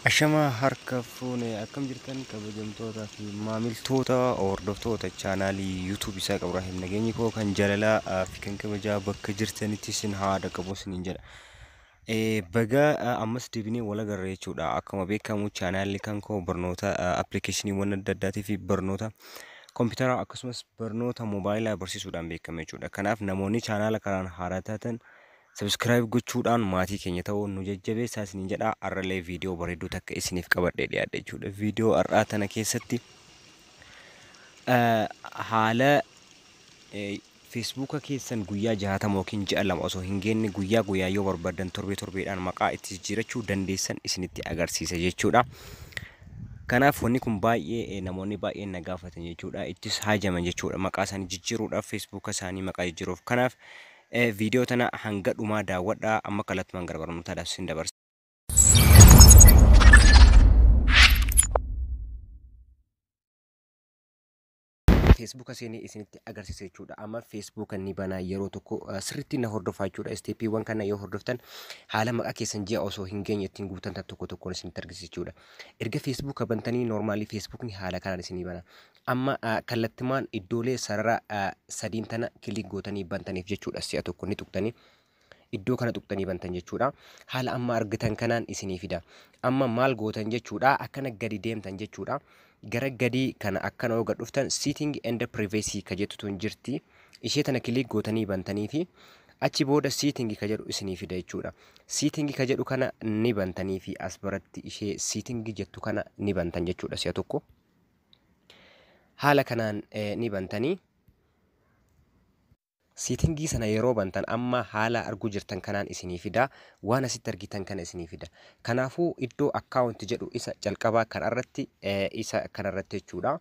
Ashamaa harka fuune, akkam jirtan kabajamtootaa fi maamiltoota hordoftoota chaanaalii YouTube isaa Ibraahim? Nageenyi koo kan jaalalaa fi kan kabajaa bakka jirtanitti isin haa dhaqqabu isiniin jedha. Baga ammas deebinee wal agarra jechuudha. Akkuma beekamu chaanaalli kan koo barnoota appilikeeshiniiwwan adda addaatii fi barnoota kompiitaraa akkasumas barnoota moobaayilaa barsiisuudhaan beekama jechuudha. Kanaaf namoonni chaanaala kanaan haaraa taatan subscribe gochuudhaan maatii keenya ta'uun nu jajjabeessaa isiniin jedha. Har'allee viidiyoo bareedduu takka isiniif qabadhee dhiyaadhe jechuudha. Viidiyoo har'aa tana keessatti haala feesbuuka keessan guyyaa 60 yookiin ji'a 2 osoo hin geenne guyyaa guyyaa, yoo barbaadan torbee torbeedhaan maqaa itti jijjiirachuu dandeessan isinitti agarsiisa jechuudha. Kanaaf wanni kun baay'ee namoonni baay'een na gaafatan jechuudha. Ittis haajaman jechuudha. Maqaa isaanii jijjiiruudhaaf, feesbuuka isaanii maqaa jijjiiruuf. Kanaaf viidiyoo tana hanga dhumaa daawwadhaa. Amma kallattumaan gara barnootaadhaaf isin dabarsa. Feesbuuka seenee isinitti agarsiisa jechuudha. Amma feesbuuka ni banaa, yeroo tokko sirriitti na hordofaa jechuudha. Isteeppiiwwan kana yoo hordoftan haala maqaa keessan ji'a osoo hin geenye ittiin guutan tokko tokkoon isinitti agarsiisa jechuudha. Erga feesbuuka bantanii normally feesbuukni haala kanaan isinii bana. Amma kallattimaan iddoolee sarara sadiin tana click gootanii bantaniif jechuudha. Si'a tokko ni tuqxanii. Iddoo kana tuqxanii bantan jechuudha. Haala amma argitan kanaan isinii fida. Amma maal gootan jechuudha? Akkana gadi deemtan jechuudha. Gara gadii kana akkana yoo gad dhuftan setting and privacy ka jettu tun jirti. Ishee tana click gootanii bantanii fi achi booda setting ka jedhu isinii fida jechuudha. Setting ka jedhu kana ni bantanii fi as biratti ishee setting jettu kana ni bantan jechuudha si'a tokko. Haala kanaan ni bantanii. Settingii sana yeroo bantan amma haala arguu jirtan kanaan isinii fida. Waan asitti argitan kana isinii fida. Kanaafuu iddoo account jedhu isa jalqabaa kanarratti, isa kanarratti jechuudha.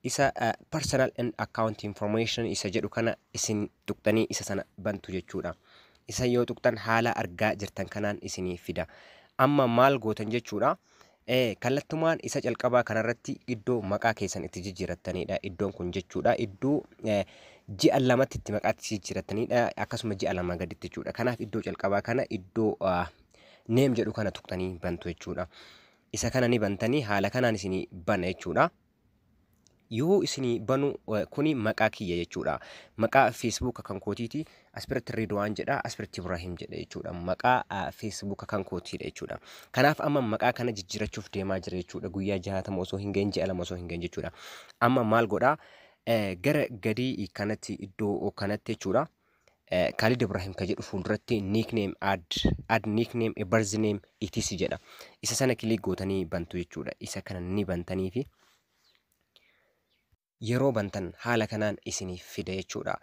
Isa personal and account information isa jedhu kana isin tuqxanii isa sana bantu jechuudha. Isa yoo tuqxan haala argaa jirtan kanaan isinii fida. Amma maal gootan jechuudha? Kallattumaan isa calqabaa kanarratti iddoo maqaa keessan itti jijjiirattanidha. Iddoon kun jechuudha. Iddoo ji'a 2tti itti maqaa itti jijjiirattanidha. Akkasuma ji'a 2 gaditti jechuudha. Kanaaf iddoo calqabaa kana iddoo name jedhu kana tuqxanii bantu jechuudha. Isa kana ni bantanii haala kanaan isinii bana jechuudha. Yoo isinii banu kuni maqaa kiyya jechuudha. Maqaa feesbuuka kan kootiiti. As biratti Ridwaan jedha, as biratti Ibrahim jedha jechuudha. Maqaa feesbuuka kan kootiidha jechuudha. Kanaaf amma maqaa kana jijjiirachuuf deemaa jira jechuudha. Guyyaa 60 osoo hin gahin, ji'a 2 osoo hin gahin jechuudha. Amma maal godhaa? Gara gadii kanatti, iddoo kanatti jechuudha. Khalid Ibrahim ka jedhu fuulduratti nickname, add nickname, birth name, etc jedha. Isa sana click gootanii bantu jechuudha. Isa kana ni bantanii fi yeroo bantan haala kanaan isiniif fida jechuudha.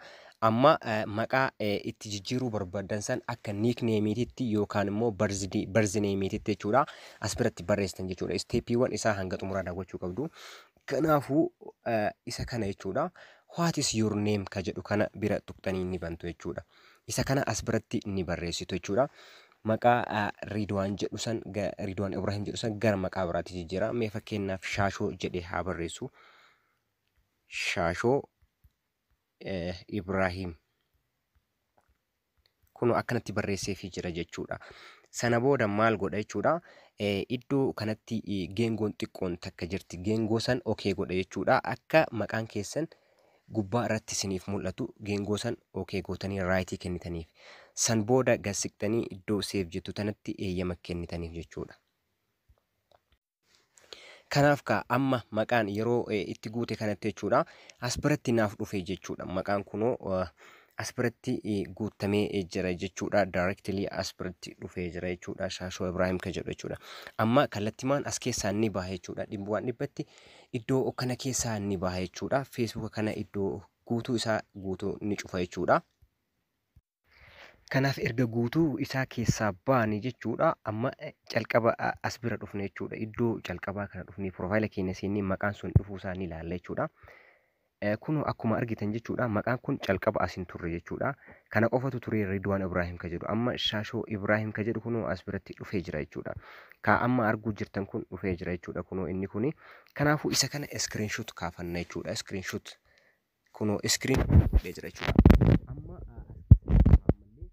Amma maqaa itti jijjiiruu barbaadan san akka nicknameiitti yookaan immoo birth nameiitti jechuudha. As biratti barreessitan jechuudha. Isteeppiiwwan isaa hanga xumuraa daawwachuu qabdu. Kanaafuu isa kana jechuudha. "What is your name?" ka jedhu kana bira tuqxanii ni bantu jechuudha. Isa kana as biratti ni barreessitu jechuudha. Maqaa Ridwaan jedhu san, Ridwaan Ibrahim jedhu san gara maqaa biraatti jijjiira. Mee fakkeenyaaf Shaashoo jedhee haa barreessu. Shaashoo Ibrahim. Kun akkanatti barreesseefii jira jechuudha. Sana booda maal godha jechuudha? Iddoo kanatti geengoon xiqqoon takka jirti. Geengoo san okay godha jechuudha. Akka maqaan keessan gubbaa irratti isiniif mul'atu geengoo san okay gootanii rightii kennitaniif. San booda gad siqxanii iddoo save jettu tanatti eeyyama kennitaniif jechuudha. Kanaaf kaa amma maqaan yeroo itti guute kanatti jechuudha. As biratti naaf dhufe jechuudha. Maqaan kunoo as biratti guutamee jira jechuudha. Directly as biratti dhufee jira jechuudha. Shaashoo Ibrahim ka jedhu jechuudha. Amma kallattimaan as keessaa ni baha jechuudha. Dhibbuwaan dhibbatti iddoo kana keessaa ni baha jechuudha. Feesbuuka kana iddoo guutuu isaa guutuu ni cufa jechuudha. Kanaaf erga guutuu isaa keessaa baane jechuudha. Amma calqaba as bira dhufne jechuudha. Iddoo calqabaa kana dhufnee profile keenya seennee maqaan sun dhufuu isaa ni ilaalla jechuudha. Kun akkuma argitan jechuudha. Maqaan kun calqaba as hin turre jechuudha. Kana qofatu ture, Ridwaan Ibrahim ka jedhu. Amma Shaashoo Ibrahim ka jedhu kunoo as biratti dhufee jira jechuudha. Ka amma arguu jirtan kun dhufee jira jechuudha. Kunoo inni kuni. Kanaafuu isa kana screenshot kaafanna jechuudha. Screenshot kunoo screen dhufee jira jechuudha. Amma ammallee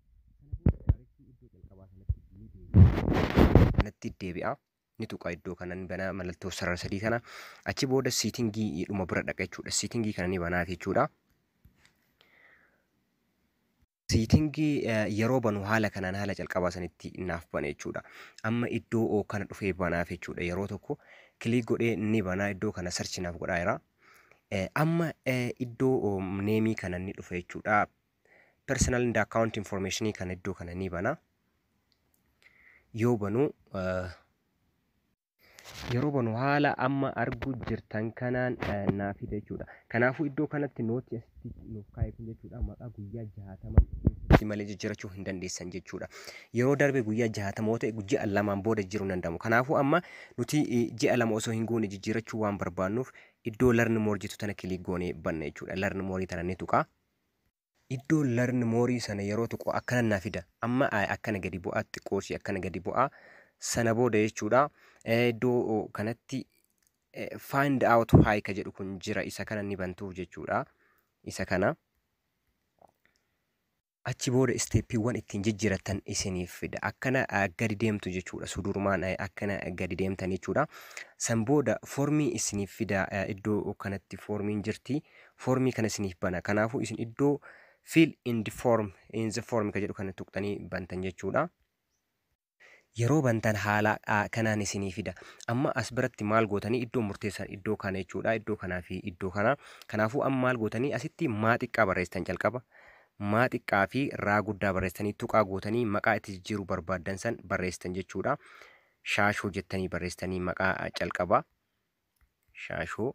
iddoo jalqabaa sanatti ni deemna. Kanatti deebi'a. Ni tuqa iddoo kanan banaa mallattoo sarara sadii kana. Achi booda setting dhuma bira dhaqa jechuudha. Setting kana ni banaaf jechuudha. Setting yeroo banu haala kanaan haala calqabaa sanitti naaf bana jechuudha. Amma iddoo kana dhufee banaaf jechuudha. Yeroo tokko click godhee ni banaa, iddoo kana search naaf godhaa jira. Amma iddoo name kana ni dhufa jechuudha. Personal and account information kana iddoo kana ni bana. Yoo banu, yeroo banu haala amma arguu jirtan kanaan naaf fida jechuudha. Kanaafuu iddoo kanatti note asitti nuuf kaa'e kun jechuudha, maqaa guyyaa 60 keessatti malee jijjiirachuu hin dandeessan jechuudha. Yeroo darbe guyyaa 60 yoo ta'e, ji'a 2n booda jijjiiruu hin danda'amu. Kanaafuu amma nuti ji'a 2 osoo hin goone jijjiirachuu waan barbaannuuf, iddoo learn more jettu tana click goonee banna jechuudha. Learn more tana ni tuqa. Iddoo learn more sana yeroo tuqu akkana naa fida. Amma akkana gadi bu'aa, xiqqooshii akkana gadi bu'aa. Sana booda jechuudha, iddoo kanatti "Find out why" ka jedhu kun jira, isa kana ni bantuuf jechuudha. Isa kana. Achi booda stepiiwwan ittiin jijjiiratan isiniif fida. Akkana gadi deemtu jechuudha. Sudurumaan akkana gadi deemtan jechuudha. San booda foormii isiniif fida. Iddoo kanatti foormiin jirti. Foormii kana isiniif bana. Kanaafuu isin iddoo "Fill in the form" ka jedhu kana tuqxanii bantan jechuudha. Yeroo bantan haala kanaan isinii fida. Amma as biratti maal gootanii? Iddoo murteessan iddoo kana jechuudha. Iddoo kanaa fi iddoo kana. Kanaafuu amma maal gootanii? Asitti maa xiqqaa barreessitan calqaba. Maa xiqqaa fi raa guddaa barreessitanii, tuqaa gootanii, maqaa itti jijjiiruu barbaaddan san barreessitan jechuudha. Shaashoo jettanii barreessitanii maqaa calqaba. Shaashoo.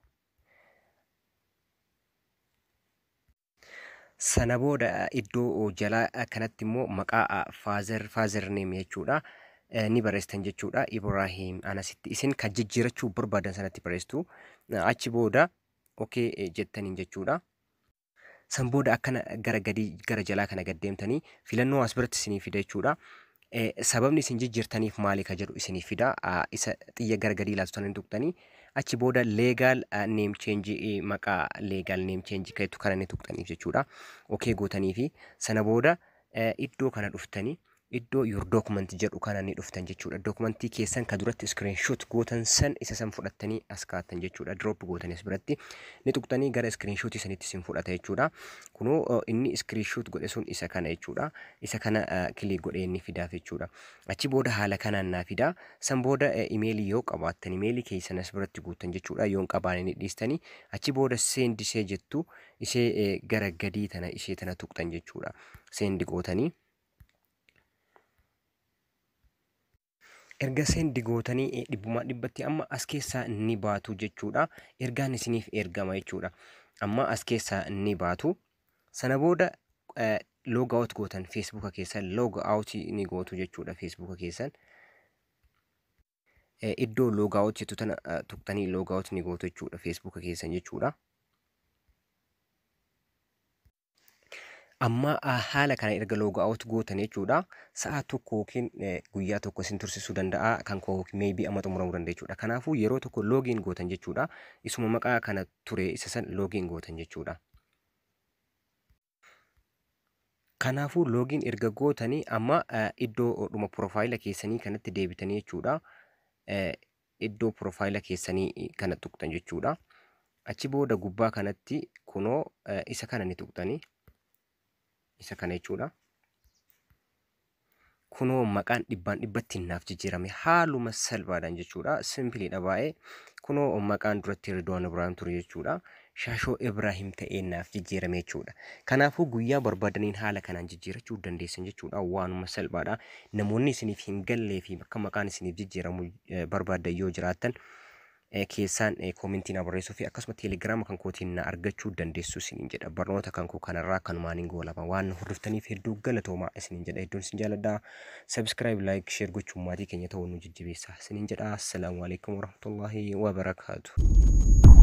Sana booda iddoo jalaa kanatti immoo maqaa father name jechuudha. Ni barreessitan jechuudha. Ibrahim anasitti isin kan jijjiirachuu barbaadan sanatti barreessitu. Achi booda okay jettaniin jechuudha. San booda akkana gara gadii, gara jalaa kana gad deemtanii filannoo as biratti isinii fida jechuudha. Sababni isin jijjiirtaniif maali ka jedhu isinii fida. Isa xiyya gara gadii ilaaltu sana tuqxanii, achi booda legal name change, maqaa legal name change kan jettu kana ni tuqxaniif jechuudha. Okay gootanii fi sana booda iddoo kana dhuftanii iddoo "Your document" jedhu kana ni dhuftan jechuudha. Dokumentii keessan ka duratti screenshot gootan san, isa san fudhattanii as kaa'attan jechuudha. Drop gootanii as biratti ni tuqxanii gara screenshot sanitti isin fudhata jechuudha. Kunoo inni screenshot godhe sun isa kana jechuudha. Isa kana click godhee inni fidaaf jechuudha. Achi booda haala kanaan naa fida. San booda imeelii yoo qabaattan imeelii keessan as biratti guuttan jechuudha. Yoo hin qabaanne ni dhiistanii, achi booda send ishee jettu, ishee gara gadii tana, ishee tana tuqxan jechuudha. Send gootanii. Erga send gootanii dhibbumaa dhibbatti amma as keessaa ni baatu jechuudha. Ergaan isiniif ergama jechuudha. Amma as keessaa ni baatu. Sana booda log out gootan Feesbuuka keessan, log out ni gootu jechuudha Feesbuuka keessan. Iddoo "Log out" jettu tana tuqxanii log out ni gootu jechuudha Feesbuuka keessan jechuudha. Amma haala kana erga log out gootan jechuudha. Sa'a 1 yookiin guyyaa 1 isin tursiisuu danda'a. Kan koo maybe amma xumuramuu danda'a jechuudha. Kanaafuu yeroo tokko login gootan jechuudha. Isuma maqaa kana ture isa san login gootan jechuudha. Kanaafuu login erga gootanii amma iddoo dhuma profaayila keessanii kanatti deebitanii jechuudha. Iddoo profaayila keessanii kana tuqxan jechuudha. Achi booda gubbaa kanatti kunoo isa kana ni tuqxanii. Isa kana jechuudha. Kunoo maqaan dhibbaan dhibbatti naaf jijjiirame haaluma salphaadhaan jechuudha. Simpleiidha baay'ee. Kunoo maqaan duratti Ridwaan Ibraahim ture jechuudha. Shaashoo Ibraahim ta'ee naaf jijjiirame jechuudha. Kanaafuu guyyaa barbaadaniin haala kanaan jijjiirachuu dandeessan jechuudha. Waanuma salphaadha. Namoonni isiniif hin gallee fi bakka maqaan isiniif jijjiiramu barbaaddan yoo jiraattan, keessaan commentii na barreessuu fi akkasuma Teelegiraama kan kootiin na argachuu dandeessu isiniin jedha. Barnoota kan koo kanarraa kanumaan hin goolaba. Waan hordoftaniif hedduu galatoomaa isiniin jedha. Hedduun isin jaaladha. Subscribe, like, share gochuun maatii keenya ta'uu nu jajjabeessa isiniin jedha. Assalaamu alaikum warahmatullahi wabarakaatu.